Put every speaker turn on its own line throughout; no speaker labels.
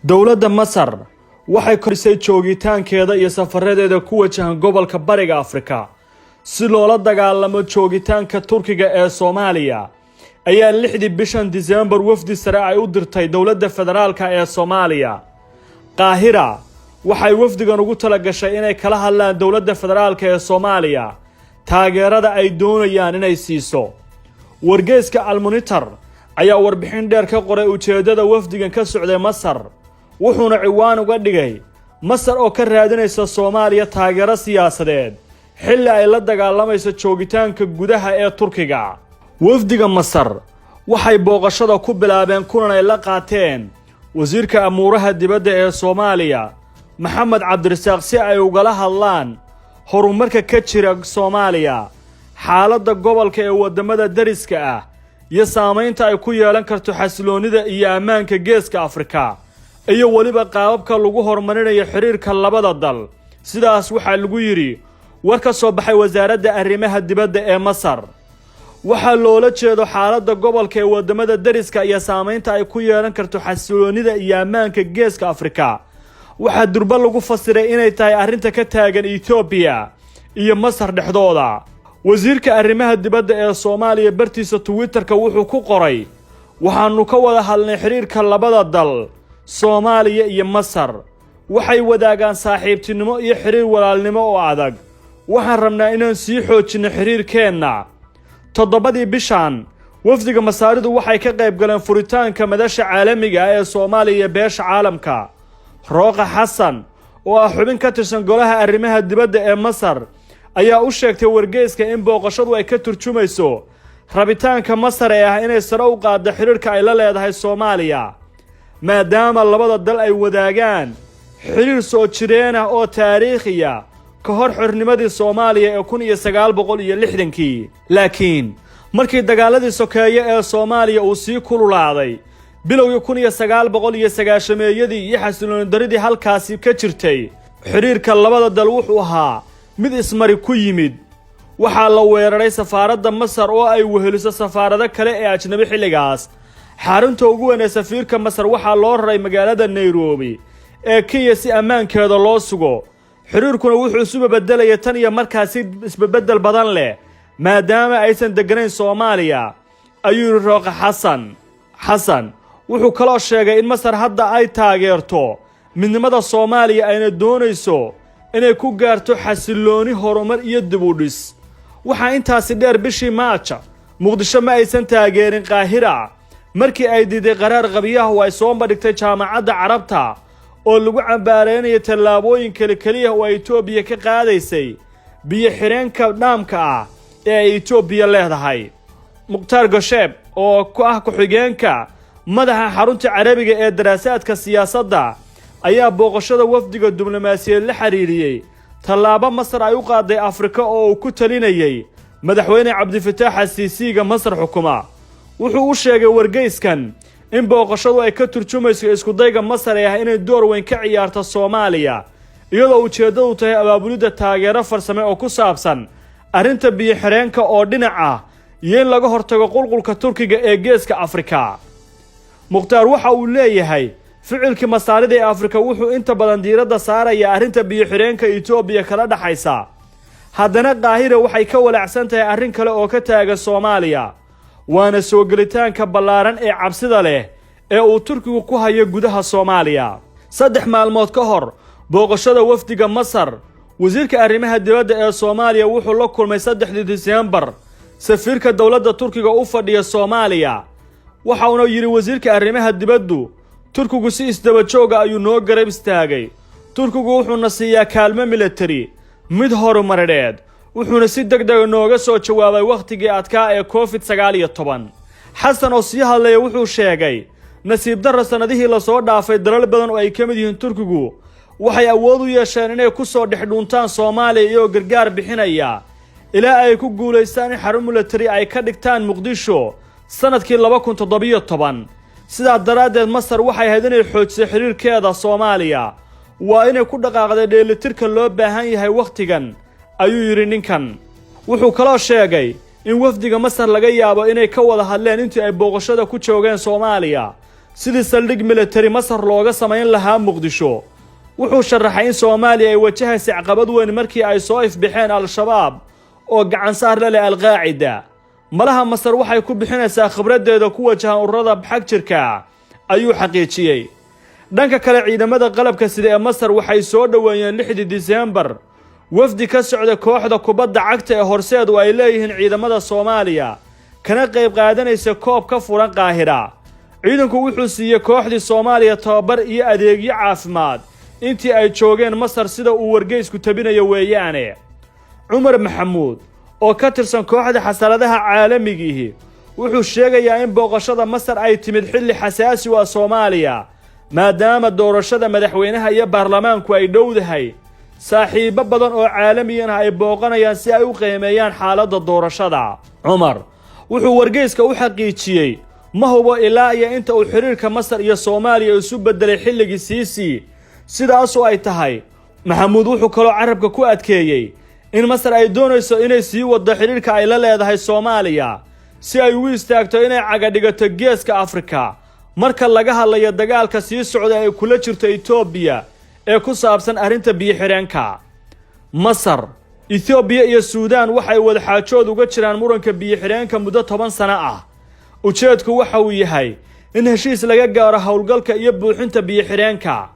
Dowladda Masar waxay kordhisay joogitaankeeda iyo safaradeeda ku wajahan gobolka Bariga Afrika si loola dagaalamo joogitaanka Turkiga ee Soomaaliya, ayaa 6dii bishan Disembar wafdi sare ay u dirtay dowladda federaalka ee Soomaaliya. Qaahira waxay wafdigan ugu tala gashay inay kala hadlaan dowladda federaalka ee Soomaaliya taageerada ay doonayaan inay siiso. Wargeyska Almonitor ayaa warbixin dheer ka qoray ujeeddada wafdigan ka socday Masar, wuxuuna ciwaan uga dhigay "Masar oo ka raadinaysa Soomaaliya taageero siyaasadeed xilli ay la dagaalamayso joogitaanka gudaha ee Turkiga". Wafdiga Masar waxay booqashada ku bilaabeen kulan ay la qaateen wasiirka amuuraha dibadda ee Soomaaliya, Maxamed Cabdirasaaq, si ay ugala hadlaan horumarka ka jira Soomaaliya, xaaladda gobolka ee waddamada dariska ah iyo saamaynta ay ku yeelan karto xasiloonnida iyo ammaanka Geeska Afrika, iyo weliba qaababka lagu horumarinayo xidhiirka labada dal. Sidaas waxaa lagu yidhi war ka soo baxay wasaaradda arrimaha dibadda ee Masar. Waxaa loola jeedo xaaladda gobolka ee waddamada dariska iyo saamaynta ay ku yeelan karto xasiloonnida iyo ammaanka Geeska Afrika waxaa durba lagu fasiray inay tahay arrinta ka taagan Etoobiya iyo Masar dhexdooda. Wasiirka arrimaha dibadda ee Soomaaliya bartiisa Twitterka wuxuu ku qoray: "Waxaannu ka wada hadlnay xidhiirka labada dal. Soomaaliya iyo Masar waxay wadaagaan saaxiibtinimo iyo xidhiir walaalnimo oo adag. Waxaan rabnaa inaan sii xoojinno xidhiirkeenna." 7dii bishan wafdiga Masaaridu waxay ka qayb galeen furitaanka madasha caalamiga ah ee Soomaaliya iyo beesha caalamka. Rooqa Xasan, oo ah xubin ka tirsan golaha arrimaha dibadda ee Masar, ayaa u sheegtay wargeyska in booqashadu ay ka turjumayso rabitaanka Masar ee ah inay sare u qaaddo xidhiirka ay la leedahay Soomaaliya, maadaama labada dal ay wadaagaan xidhiir soo jireen ah oo taariikhiya ka hor xornimadii Soomaaliya ee 1960kii. Laakiin markii dagaaladii sokeeye ee Soomaaliya uu sii kululaaday bilowgii 1990-meeyadii iyo xasilooni daridii halkaasi ka jirtay, xidhiirka labada dal wuxuu ahaa mid ismari ku yimid. Waxaa la weeraray safaaradda Masar oo ay weheliso safaarado kale ee ajnabi xilligaas. Xarunta ugu weyn ee safiirka Masar waxaa loo raray magaalada Nairobi ee Kenya si ammaankeeda loo sugo. Xiriirkuna wuxuu isu bebedelaya tan iyo markaasi isbebeddel badan leh, maadaama aysan degganayn Soomaaliya, ayuu yidhi Rooqa Xasan. Xasan wuxuu kaloo sheegay in Masar hadda ay taageerto midnimada Soomaaliya, ayna doonayso inay ku gaarto xasillooni, horumar iyo dib u dhis. Waxaa intaasi dheer, bishii Maaja Muqdisho ma aysan taageerin Qaahira markii ay diiday qaraar qabyaha oo ay soo bandhigtay Jaamacadda Carabta oo lagu cambaareynaya tallaabooyin keli keliya oo ay Etoobiya ka qaadaysay biyo xidheenka dhaamka ah ee ay Etoobiya leedahay. Mukhtaar Gosheeb, oo ku ah ku-xigeenka madaxa xarunta Carabiga ee daraasaadka siyaasadda, ayaa booqashada wafdiga diblomaasiyeed la xiriiriyey tallaabo Masar ay u qaaday Afrika oo uu ku talinayay madaxweyne Cabdifataax Asiisiiga Masar xukuma. Wuxuu u sheegay wargeyskan in booqashadu ay ka turjumayso iskudayga Masar ee ah inay door weyn ka ciyaarto Soomaaliya, iyadoo ujeeddadu tahay abaabulidda taageero farsame oo ku saabsan arrinta biyo-xidheenka oo dhinac ah iyo in laga hortago qulqulka Turkiga ee Geeska Afrika. Mukhtaar waxa uu leeyahay ficilkii Masaarida ee Afrika wuxuu inta badan diiradda saaraya arrinta biyo-xidheenka Etoobiya kala dhexaysa. Haddana Qaahira waxay ka walaacsan tahay arrin kale oo ka taagan Soomaaliya, waana soo gelitaanka ballaaran ee cabsida leh ee uu Turkigu ku hayo gudaha Soomaaliya. 3 maalmood ka hor booqashada wafdiga Masar, wasiirka arrimaha dibadda ee Soomaaliya wuxuu la kulmay 3dii Diseembar safiirka dowladda Turkiga u fadhiya Soomaaliya. Waxa uuna yidhi wasiirka arrimaha dibaddu: "Turkigu si isdaba jooga ayuu noo garab istaagay. Turkigu wuxuuna siiyaa kaalmo militari, mid horumarineed, wuxuuna si deg dega nooga soo jawaabay wakhtigii adkaa ee COVID-19." Xasan oo sii hadlaya wuxuu sheegay: "Nasiib darra, sannadihii lasoo dhaafay dalal badan oo ay ka mid yihiin Turkigu waxay awood u yeesheen inay ku soo dhex dhuuntaan Soomaaliya iyagoo gargaar bixinaya, ilaa ay ku guulaystaan in xarun militari ay ka dhigtaan Muqdisho sannadkii 2017. Sidaa daraaddeed, Masar waxay ahayd inay xoojisay xidhiirkeeda Soomaaliya. Waa inay ku dhaqaaqday dheelitirka loo baahan yahay wakhtigan," ayuu yidhi ninkan. Wuxuu kaloo sheegay in wafdiga Masar laga yaabo inay ka wada hadleen intii ay booqashada ku joogeen Soomaaliya. Sidii saldhig militari Masar looga samayn lahaa Muqdisho. Wuxuu sharaxay in Soomaaliya ay wajahaysa caqabad weyn markii ay soo ifbixeen Al-Shabaab oo gacansaar la leh Alqaacida. Malaha Masar waxay ku bixinaysaa khibraddeeda ku wajahan ururada xag jirka, ayuu xaqiijiyey. Dhanka kale, ciidamada qalabka sida ee Masar waxay soo dhoweeyeen 6dii Diseembar wafdi ka socda kooxda kubadda cagta ee Horseed oo ay leeyihiin ciidamada Soomaaliya, kana qayb qaadanaysa koob ka furan Qaahira. Ciidanku wuxuu siiyey kooxdii Soomaaliya tababar iyo adeegyo caafimaad intii ay joogeen Masar, sida uu wargeysku tabinayo weeyaane. Cumar Maxamuud oo ka tirsan kooxda xasaradaha caalamigiihi wuxuu sheegayaa in booqashada Masar ay timid xilli xasaasi u ah Soomaaliya, maadaama doorashada madaxweynaha iyo baarlamaanku ay dhowdahay, saaxiibbo badan oo caalamiyana ay booqanayaan si ay u qiimeeyaan xaaladda doorashada. Cumar wuxuu wargeyska u xaqiijiyey: ma hubo ilaa iyo inta uu xidhiirka Masar iyo Soomaaliya isu beddelay xilligii Siisi. Sidaasoo ay tahay, Maxamuud wuxuu kaloo carabka ku adkeeyey in Masar ay doonayso inay sii waddo xidhiirka ay la leedahay Soomaaliya, si ay ugu istaagto inay cagadhigato Geeska Afrika marka laga hadlayo dagaalka sii socda ay kula jirto Etoobiya ee ku saabsan arrinta biyo-xidheenka. Masar, Etoobiya iyo Suudaan waxay wadaxaajood uga jiraan muranka biyo-xidheenka muddo 10 sano ah. Ujeedku waxa uu yahay in heshiis laga gaaro howlgalka iyo buuxinta biyo-xidheenka.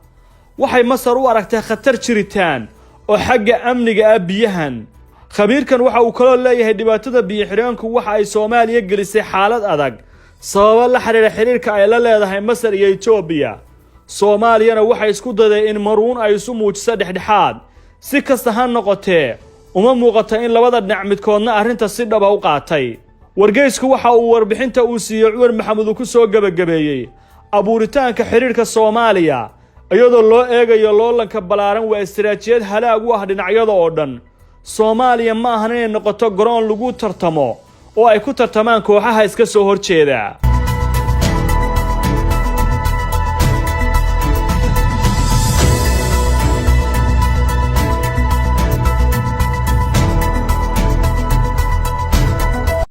Waxay Masar u aragtay khatar jiritaan oo xagga amniga ah biyahan. Khabiirkan waxa uu kaloo leeyahay: dhibaatada biyo-xidheenku waxa ay Soomaaliya gelisay xaalad adag sababo la xidhiidha xidhiirka ay la leedahay Masar iyo Etoobiya. Soomaaliyana waxay isku daday in maruun ay isu muujiso dhexdhexaad. Si kasta ha noqotee, uma muuqato in labada dhinac midkoodna arrinta si dhaba u qaatay. Wargeysku waxa uu warbixinta uu siiyey Cumar Maxamuud uu ku soo gebagabeeyey: abuuritaanka xidhiidhka Soomaaliya iyadoo loo eegayo loolanka ballaaran waa istaraatiijiyad halaag u ah dhinacyada oo dhan. Soomaaliya ma ahan inay noqoto garoon lagu tartamo oo ay ku tartamaan kooxaha iska soo horjeeda.